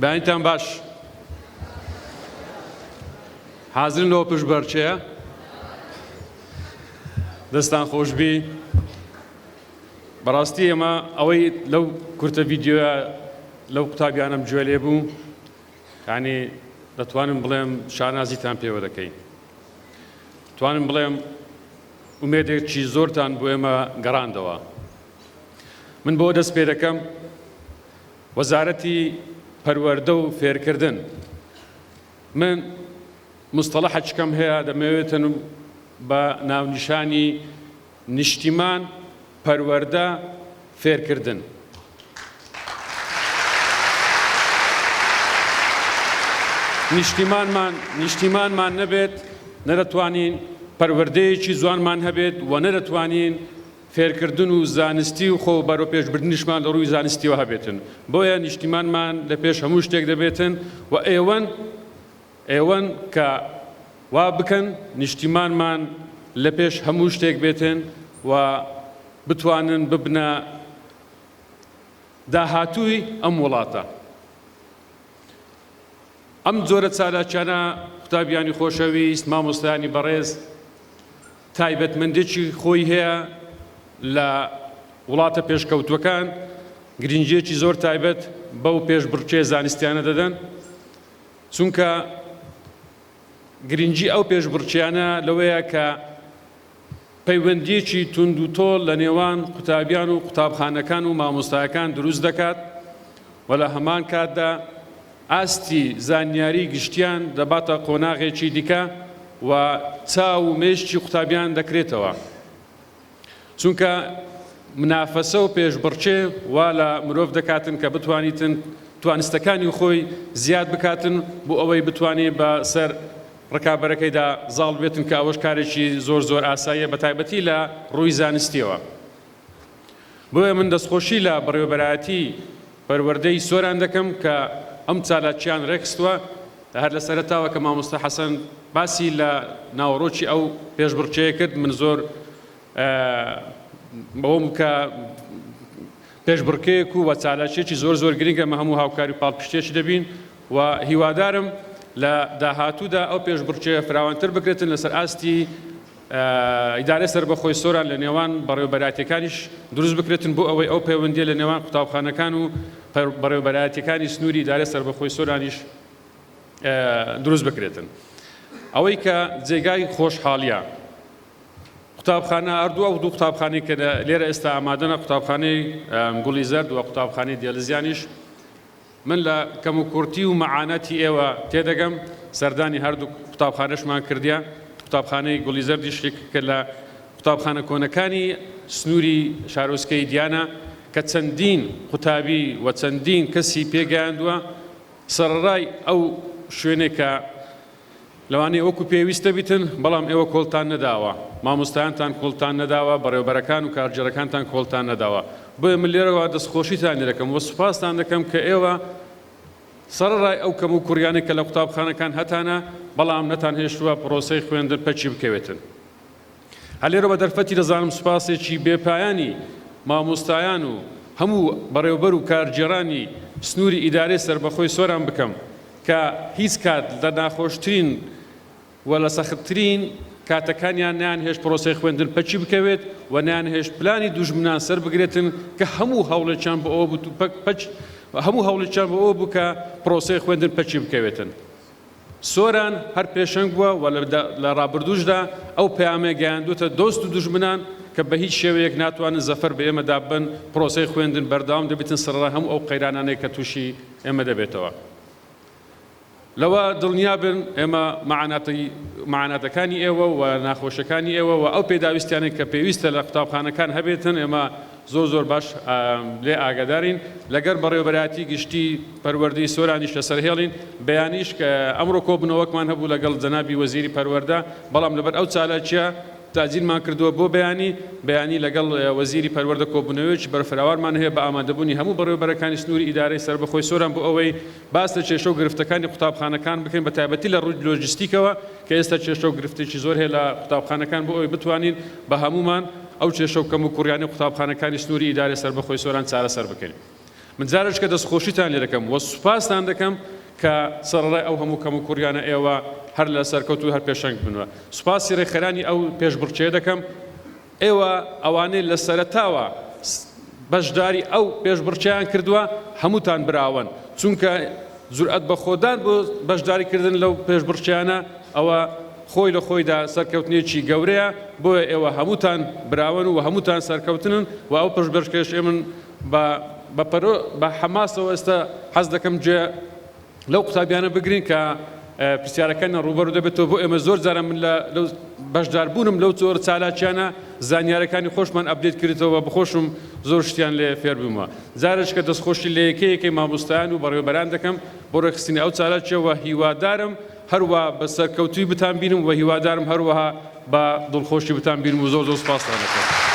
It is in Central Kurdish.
بەیانیتان باش. حازرن لەوە پشت بەرچەیە؟ دەستان خۆشبی. بەڕاستی ئێمە ئەوەی لەو کورتە ڤیدیۆیە لەو قوتابیانم گوێ لێ بوو یعنی دەتوانم بڵێم شانازیتان پێوە دەکەین. توانم بڵێم ئومێدێکی زۆرتان بۆ ئێمە گەڕاندەوە. من بۆ دەست پێ دەکەم وەزارەتی پەروەردە و فێرکردن من مستەڵەحەچکەم هەیە دەمەوێتن بە ناونیشانی نیشتیمان پەروەردە فێرکردن. نیشتیمانمان نیشتیمانمان نەبێت نەدەتوانین پەروەردەیەکی جوانمان هەبێت و نەدەتوانین فێرکردن و زانستی و خۆ بەرەوپێشبردنیشمان لە ڕووی زانستیەوە هەبێتن. بۆیە نیشتیمانمان لە پێش هەموو شتێک دەبێتن و ئێوەن ئێوەن کە وا بکەن نیشتیمانمان لە پێش هەموو شتێک بێتن و بتوانن ببنە داهاتووی ئەم وڵاتە. ئەم جۆرە چالاکیانە قوتابیانی خۆشەویست، مامۆستایانی بەڕێز، تایبەتمەندێکی خۆی هەیە لە وڵاتە پێشکەوتووەکان گرنگیەکی زۆر تایبەت بەو پێشبڕکێ زانستیانە دەدەن، چونکە گرنگی ئەو پێشبڕکێیانە لەوەیە کە پەیوەندییەکی توندوتۆڵ لە نێوان قوتابیان و قوتابخانەکان و مامۆستایەکان دروست دەکات و لە هەمان کاتدا ئاستی زانیاری گشتیان دەباتە قۆناغێکی دیکە و چاو و مێشکی قوتابیان دەکرێتەوە. چونکە منافەسە و پێشبڕکێ وا لە مرۆڤ دەکاتن کە بتوانیتن توانستەکانی خۆی زیاد بکاتن بۆ ئەوەی بتوانێت بە سەر ڕکابەرەکەیدا زاڵ بێتن کە ئەوەش کارێکی زۆر زۆر ئاساییە بە تایبەتی لە ڕووی زانستیەوە. بۆیە من دەستخۆشی لە بەڕێوەبەرایەتی پەروەردەی سۆران دەکەم کە ئەم چالاکیان ڕێکخستووە هەر لە سەرەتاوە کە مامۆستا حەسەن باسی لە ناوەڕۆکی ئەو پێشبڕکێیە کرد من زۆر بەوەم کە پێشبڕکێیەک و چالاکیەکی زۆر زۆر گرنگە مە هەموو هاوکاری و پاڵپشتێکی دەبین و هیوادارم لە داهاتوودا ئەو پێشبڕکێیە فراوانتر بکرێتن لەسەر ئاستی ئیدارەی سەربەخۆی سۆران لە نێوان بەڕێوەبەرایەتیەکانیش دروست بکرێتن بۆ ئەوەی ئەو پەیوەندیە لە نێوان قوتابخانەکان و بەڕێوەبەرایەتیەکانی سنووری ئیدارەی سەربەخۆی سۆرانیش دروست بکرێتن. ئەوەی کە جێگای خۆشحاڵیە قوتابخانە هەردوو ئەو دوو قوتابخانەی کە لێرە ئێستا ئامادەنە قوتابخانەی گوڵی زەرد و قوتابخانەی دێلزیانیش من لە کەموکورتی و مەعاناتی ئێوە تێدەگەم، سەردانی هەردوو قوتابخانەشمان کردیە، قوتابخانەی گوڵی زەردیش یەکێکە لە قوتابخانە کۆنەکانی سنووری شارۆچکەی دیانە کە چەندین قوتابی و چەندین کەسی پێگەیاندووە، سەرەڕای ئەو شوێنەی کە لەوانەیە وەکو پێویست نەبیتن، بەڵام ئێوە کۆڵتان نەداوە، مامۆستایانتان کۆڵتان نەداوە، بەڕێوەبەرەکان و کارگێڕەکانتان کۆڵتان نەداوە. بۆیە من لێرەوە دەستخۆشیتان لێدەکەم و سوپاستان دەکەم کە ئێوە سەرەڕای ئەو کەموکوڕیانەی کە لە قوتابخانەکان هەتانە، بەڵام نەتانهێشتووە پرۆسەی خوێندن پەکی بکەوێتن. هەر لێرەوە بە دەرفەتی دەزانم سوپاسێکی بێ پایانی مامۆستایان و هەموو بەڕێوبەر و کارگێڕانی سنووری ئیدارەی سەربەخۆی سۆران بکەم کە هیچ کات لە ناخۆشترین و لە سەختترین کاتەکانیان نەیانهێشت پرۆسەی خوێندن پەکی بکەوێت و نەیانهێشت پلانی دوژمنان سەربگرێتن کە هەموو هەوڵێکیان بۆ ئەوە بوو پەک هەموو هەوڵێکیان بۆ ئەوە بوو کە پرۆسەی خوێندن پەکی بکەوێتن. سۆران هەر پێشەنگ بووە و لە ڕابردووشدا ئەو پەیامەی گەیاندووتە دۆست و دوژمنان کە بە هیچ شێوەیەک ناتوانن زەفەر بە ئێمەدا ببەن، پرۆسەی خوێندن بەردەوام دەبێتن سەرەڕای هەموو ئەو قەیرانانەی کە تووشی ئێمە دەبێتەوە. لەوە دڵنیا بن ئێمە مەعاناتەکانی ئێوە و ناخۆشیەکانی ئێوە و ئەو پێداویستیانەی کە پێویستە لە قوتابخانەکان هەبێتن ئێمە زۆر زۆر باش لێ ئاگادارین لەگەر بەڕێوەبەرایەتی گشتی پەروەردەی سۆرانیش لەسەر هێڵین بەیانیش کە ئەمڕۆ کۆبوونەوەکمان هەبوو لەگەڵ جەنابی وەزیری پەروەردە بەڵام لەبەر ئەو چالاکیە تاجیلمان کردووە بۆ بەیانی بەیانی لەگەڵ وەزیری پەروەردە کۆبوونەوەیەکی بەرفراوانمان هەیە بە ئامادەبوونی هەموو بەڕێوەبەرەکانی سنووری ئیدارەی سەربەخۆی سۆران بۆ ئەوەی باس لە کێشە و گرفتەکانی قوتابخانەکان بکەین بە تایبەتی لە ڕووی لۆجستیکەوە کە ئێستا کێشە و گرفتێکی زۆر هەیە لە قوتابخانەکان بۆ ئەوەی بتوانین بە هەموومان ئەو کێشە و کەموکوڕیانەی قوتابخانەکانی سنووری ئیدارەی سەربەخۆی سۆران چارەسەر بکەین. من جارێکە دەستخۆشیتان لێ دەکەم و سوپاستان دەکەم کە سەرەڕای ئەو هەموو کەموکوڕیانە ئێوە هەر لە سەرکەوت و هەر پێشەنگ بوون. سوپاسی ڕێکخەرانی ئەو پێشبڕکێیە دەکەم. ئێوە ئەوانەی لە سەرەتاوە بەشداری ئەو پێشبڕکێیان کردووە هەمووتان براوەن، چونکە جورئەت بەخۆدان بۆ بەشداریکردن لەو پێشبڕکێیانە ئەوە خۆی لە خۆیدا سەرکەوتنێکی گەورەیە، بۆیە ئێوە هەمووتان براوەن و هەمووتان سەرکەوتنن و ئەو پێشبڕکێش ئێمن بە بە پەرۆ بە حەماسەوە ئێستا حەز دەکەم گوێ لەو قوتابیانە بگرین کە پرسیارەکانیان ڕووبەڕوو دەبێتەوە بۆ ئێمە. زۆر جاران من لە لەو بەشداربوونم لەو جۆرە چالاکیانە زانیارەکانی خۆشمان update کردەوە، بەخۆشم زۆر شتیان لێ فێر بوومە. جارێکە دەستخۆشی لە یەکە یەکەی مامۆستایان و بەڕێوەبەران دەکەم بۆ ڕێکخستنی ئەو چالاکیەوە. هیوادارم هەروا بە سەرکەوتووی بتان بینم و هیوادارم هەروەها بە دڵخۆشی بتان بینم و زۆر زۆر سوپاستان دەکەم.